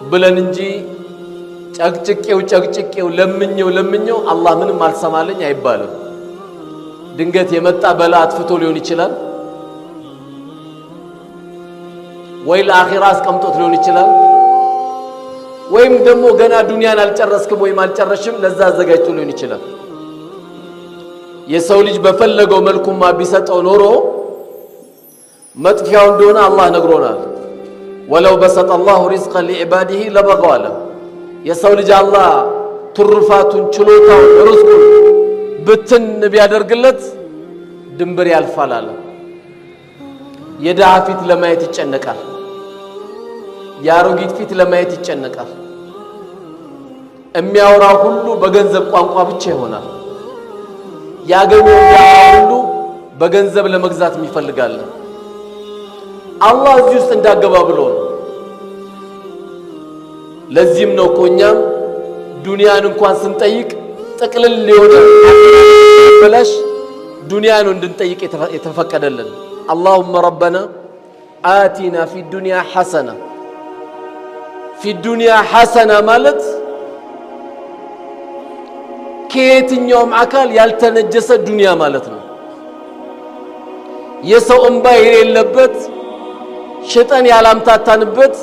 ብለን እንጂ ጨቅጭቄው ጨቅጭቄው ለምኜው ለምኜው አላህ ምንም አልሰማለኝ አይባልም። ድንገት የመጣ በላ አጥፍቶ ሊሆን ይችላል፣ ወይ ለአኺራ አስቀምጦት ሊሆን ይችላል፣ ወይም ደግሞ ገና ዱንያን አልጨረስክም ወይም አልጨረሽም ለዛ አዘጋጅቶ ሊሆን ይችላል። የሰው ልጅ በፈለገው መልኩማ ቢሰጠው ኖሮ መጥፊያው እንደሆነ አላህ ነግሮናል። ولو بسط الله الرزق لعباده لبغوا አለ። የሰው ልጅ አላህ ትሩፋቱን፣ ችሎታውን፣ ርዝቁን ብትን ቢያደርግለት ድንበር ያልፋል አለ። የድሃ ፊት ለማየት ይጨነቃል። የአሮጊት ፊት ለማየት ይጨነቃል። የሚያወራው ሁሉ በገንዘብ ቋንቋ ብቻ ይሆናል። ያገኘው ሁሉ በገንዘብ ለመግዛት የሚፈልጋል። አላህ እዚህ ውስጥ እንዳገባ ብሎ ነው። ለዚህም ነው እኮ እኛም ዱንያን እንኳን ስንጠይቅ ጥቅልል የሆነ በላሽ ዱንያ ነው እንድንጠይቅ የተፈቀደልን። اللهم ربنا آتنا في الدنيا حسنة። في الدنيا حسنة ማለት ከየትኛውም አካል ያልተነጀሰ ዱንያ ማለት ነው። የሰው እምባ የሌለበት፣ ሽጠን ያላምታታንበት፣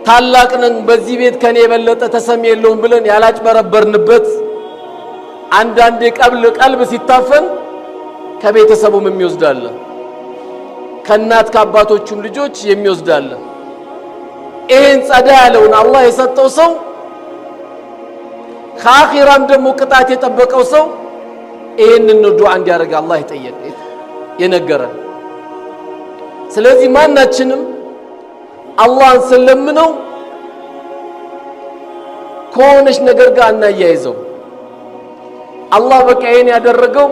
ታላቅ ነን በዚህ ቤት ከኔ የበለጠ ተሰሚ የለውም ብለን ያላጭበረበርንበት፣ አንዳንዴ ቀልብ ሲታፈን ከቤተሰቡም የሚወስዳለ፣ ከእናት ከአባቶቹም ልጆች የሚወስዳለ። ይሄን ጸዳ ያለውን አላህ የሰጠው ሰው፣ ከአኺራም ደግሞ ቅጣት የጠበቀው ሰው ይሄንን ነው ዱዓ እንዲያደርግ አላህ የጠየቀ የነገረን። ስለዚህ ማናችንም አላህን ስንለምነው ከሆነች ነገር ጋር አናያይዘው። አላህ በቃ ይሄን ያደረገው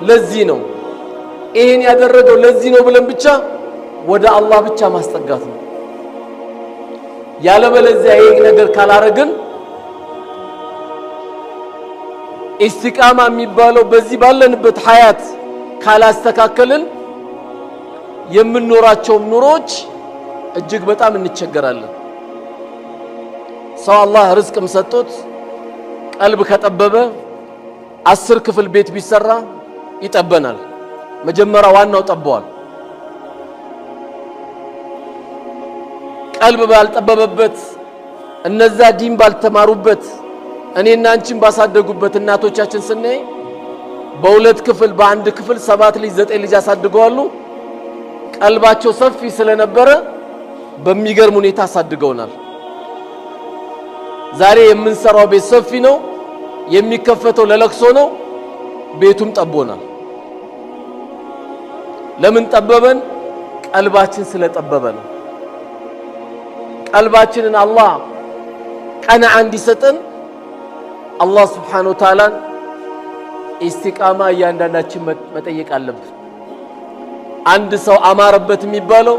ለዚህ ነው፣ ይሄን ያደረገው ለዚህ ነው ብለን ብቻ ወደ አላህ ብቻ ማስጠጋት ነው። ያለበለዚያ ይሄ ነገር ካላረግን ኢስቲቃማ የሚባለው በዚህ ባለንበት ሀያት ካላስተካከልን የምንኖራቸውም ኑሮዎች እጅግ በጣም እንቸገራለን። ሰው አላህ ርዝቅም ሰጥቶት ቀልብ ከጠበበ 10 ክፍል ቤት ቢሰራ ይጠበናል። መጀመሪያ ዋናው ጠበዋል። ቀልብ ባልጠበበበት፣ እነዛ ዲን ባልተማሩበት፣ እኔና አንቺን ባሳደጉበት እናቶቻችን ስናይ በሁለት ክፍል በአንድ ክፍል 7 ልጅ 9 ልጅ አሳድገዋሉ። ቀልባቸው ሰፊ ስለነበረ በሚገርም ሁኔታ አሳድገውናል። ዛሬ የምንሰራው ቤት ሰፊ ነው፣ የሚከፈተው ለለቅሶ ነው። ቤቱም ጠቦናል። ለምን ጠበበን? ቀልባችን ስለጠበበ ነው። ቀልባችንን አላህ ቀናዓ እንዲሰጠን አላህ ሱብሓነሁ ወተዓላን ኢስቲቃማ እያንዳንዳችን መጠየቅ አለብን። አንድ ሰው አማረበት የሚባለው፣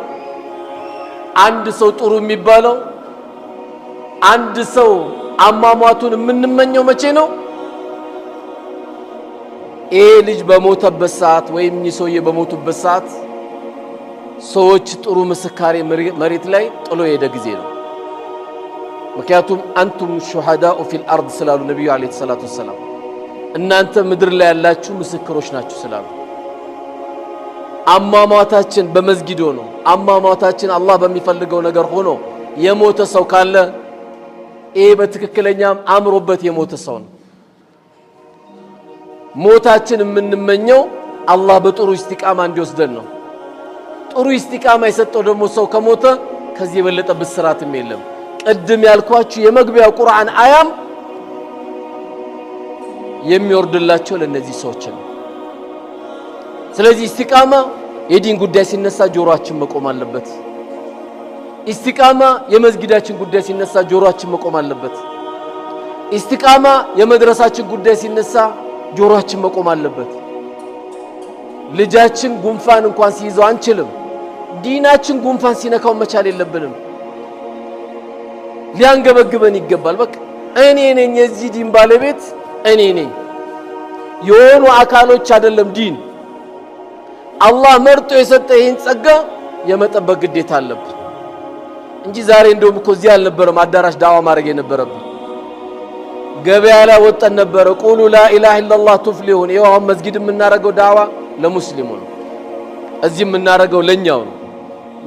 አንድ ሰው ጥሩ የሚባለው፣ አንድ ሰው አሟሟቱን የምንመኘው መቼ ነው? ይሄ ልጅ በሞተበት ሰዓት ወይም እኚህ ሰውዬ በሞቱበት ሰዓት ሰዎች ጥሩ ምስካሬ መሬት ላይ ጥሎ የሄደ ጊዜ ነው። ምክንያቱም أنتم شهداء في الأرض ስላሉ ነቢዩ عليه الصلاة والسلام፣ እናንተ ምድር ላይ ያላችሁ ምስክሮች ናችሁ ስላሉ፣ አሟሟታችን በመስጊድ ሆኖ፣ አሟሟታችን አላህ በሚፈልገው ነገር ሆኖ የሞተ ሰው ካለ ይሄ በትክክለኛም አምሮበት የሞተ ሰው ነው። ሞታችን የምንመኘው አላህ በጥሩ ኢስቲቃማ እንዲወስደን ነው። ጥሩ ኢስቲቃማ የሰጠው ደግሞ ሰው ከሞተ ከዚህ የበለጠ ብስራትም የለም። ቅድም ያልኳችሁ የመግቢያው ቁርአን አያም የሚወርድላቸው ለነዚህ ሰዎች ነው። ስለዚህ ኢስቲቃማ የዲን ጉዳይ ሲነሳ ጆሮአችን መቆም አለበት። ኢስቲቃማ የመስጊዳችን ጉዳይ ሲነሳ ጆሮአችን መቆም አለበት። ኢስቲቃማ የመድረሳችን ጉዳይ ሲነሳ ጆሮአችን መቆም አለበት። ልጃችን ጉንፋን እንኳን ሲይዘው አንችልም። ዲናችን ጉንፋን ሲነካው መቻል የለብንም። ሊያንገበግበን ይገባል። በቃ እኔ ነኝ የዚህ ዲን ባለቤት፣ እኔ ነኝ። የሆኑ አካሎች አይደለም ዲን። አላህ መርጦ የሰጠ ይህን ጸጋ የመጠበቅ ግዴታ አለብን። እንጂ ዛሬ እንደውም እኮ እዚህ አልነበረም አዳራሽ ዳዋ ማድረግ የነበረብን። ገበያ ላይ ወጠን ነበረ። قولوا لا إله إلا الله تفلحون። ይኸው አሁን መስጊድ የምናደርገው ዳዋ ለሙስሊሙ ነው። እዚህ የምናደርገው ለኛው ነው።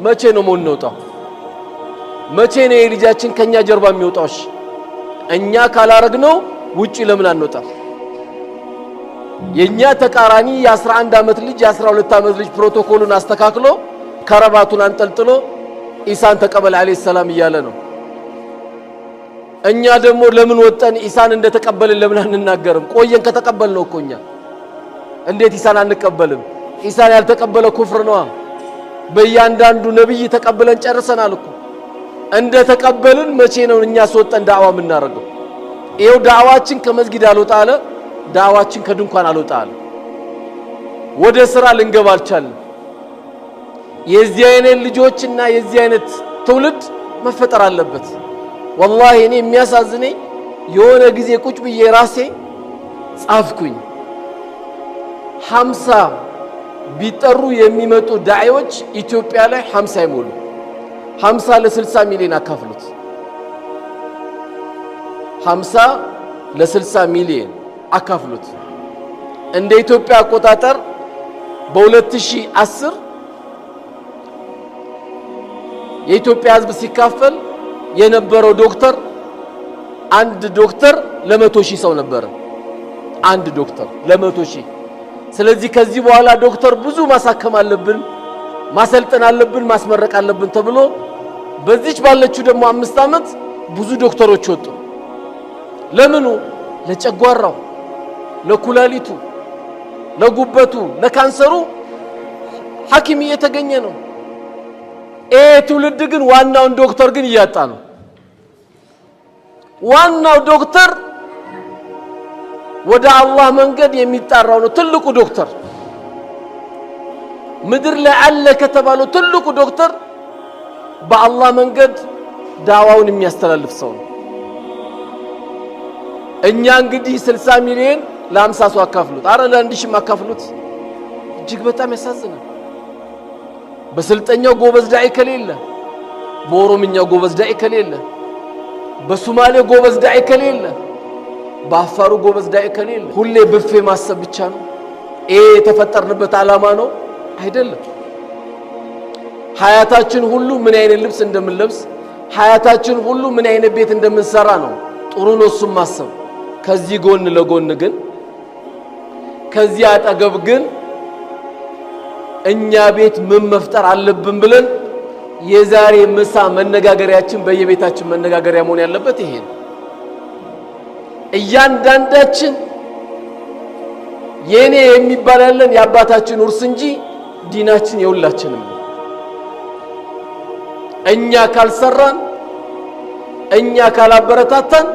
መቼ ነው የምንወጣው? መቼ ነው የልጃችን ከኛ ጀርባ የሚወጣው? እሺ እኛ ካላረግነው ውጪ ለምን አንወጣም? የኛ ተቃራኒ የ11 ዓመት ልጅ የ12 ዓመት ልጅ ፕሮቶኮሉን አስተካክሎ ከረባቱን አንጠልጥሎ ኢሳን ተቀበል عليه السلام እያለ ነው። እኛ ደግሞ ለምን ወጠን ኢሳን እንደተቀበልን ለምን አንናገርም? ቆየን ከተቀበልነው እኮ እኛ እንዴት ኢሳን አንቀበልም? ኢሳን ያልተቀበለ ኩፍር ነዋ። በእያንዳንዱ ነብይ ተቀብለን ጨርሰናል እኮ። እንደ ተቀበልን መቼ ነው እኛ ስወጠን ዳዕዋ የምናደርገው? ይኸው ዳዕዋችን ከመስጊድ አልወጣ አለ። ዳዕዋችን ከድንኳን አልወጣ አለ። ወደ ስራ ልንገባ አልቻልንም። የዚህ አይነት ልጆችና የዚህ አይነት ትውልድ መፈጠር አለበት። ወላሂ እኔ የሚያሳዝነኝ የሆነ ጊዜ ቁጭ ብዬ ራሴ ጻፍኩኝ። 50 ቢጠሩ የሚመጡ ዳዒዎች ኢትዮጵያ ላይ 50 አይሞሉ። 50 ለ60 ሚሊዮን አካፍሉት። 50 ለ60 ሚሊዮን አካፍሉት። እንደ ኢትዮጵያ አቆጣጠር በ2010 የኢትዮጵያ ሕዝብ ሲካፈል የነበረው ዶክተር አንድ ዶክተር ለ100,000 ሰው ነበረ። አንድ ዶክተር ለ100,000። ስለዚህ ከዚህ በኋላ ዶክተር ብዙ ማሳከም አለብን፣ ማሰልጠን አለብን፣ ማስመረቅ አለብን ተብሎ በዚች ባለችው ደግሞ 5 ዓመት ብዙ ዶክተሮች ወጡ። ለምኑ? ለጨጓራው፣ ለኩላሊቱ፣ ለጉበቱ፣ ለካንሰሩ ሐኪም እየተገኘ ነው። ይሄ ትውልድ ግን ዋናውን ዶክተር ግን እያጣ ነው። ዋናው ዶክተር ወደ አላህ መንገድ የሚጣራው ነው። ትልቁ ዶክተር ምድር ላይ አለ ከተባለው ትልቁ ዶክተር በአላህ መንገድ ዳዋውን የሚያስተላልፍ ሰው ነው። እኛ እንግዲህ 60 ሚሊዮን ለ50 ሰው አካፍሉት፣ አረ ለ1,000 አካፍሉት። እጅግ በጣም ያሳዝናል። በስልጠኛው ጎበዝ ዳዒ ከሌለ፣ በኦሮምኛው ጎበዝ ዳዒ ከሌለ፣ በሶማሌው ጎበዝ ዳዒ ከሌለ፣ በአፋሩ ጎበዝ ዳዒ ከሌለ፣ ሁሌ ብፌ ማሰብ ብቻ ነው። ይሄ የተፈጠርንበት ዓላማ ነው አይደለም። ሀያታችን ሁሉ ምን አይነት ልብስ እንደምንለብስ፣ ሀያታችን ሁሉ ምን አይነት ቤት እንደምንሰራ ነው። ጥሩ ነው እሱም ማሰብ። ከዚህ ጎን ለጎን ግን ከዚህ አጠገብ ግን እኛ ቤት ምን መፍጠር አለብን ብለን የዛሬ ምሳ መነጋገሪያችን በየቤታችን መነጋገሪያ መሆን ያለበት ይሄ ነው። እያንዳንዳችን የኔ የሚባል ያለን የአባታችን ውርስ እንጂ ዲናችን የሁላችንም ነው። እኛ ካልሰራን፣ እኛ ካላበረታታን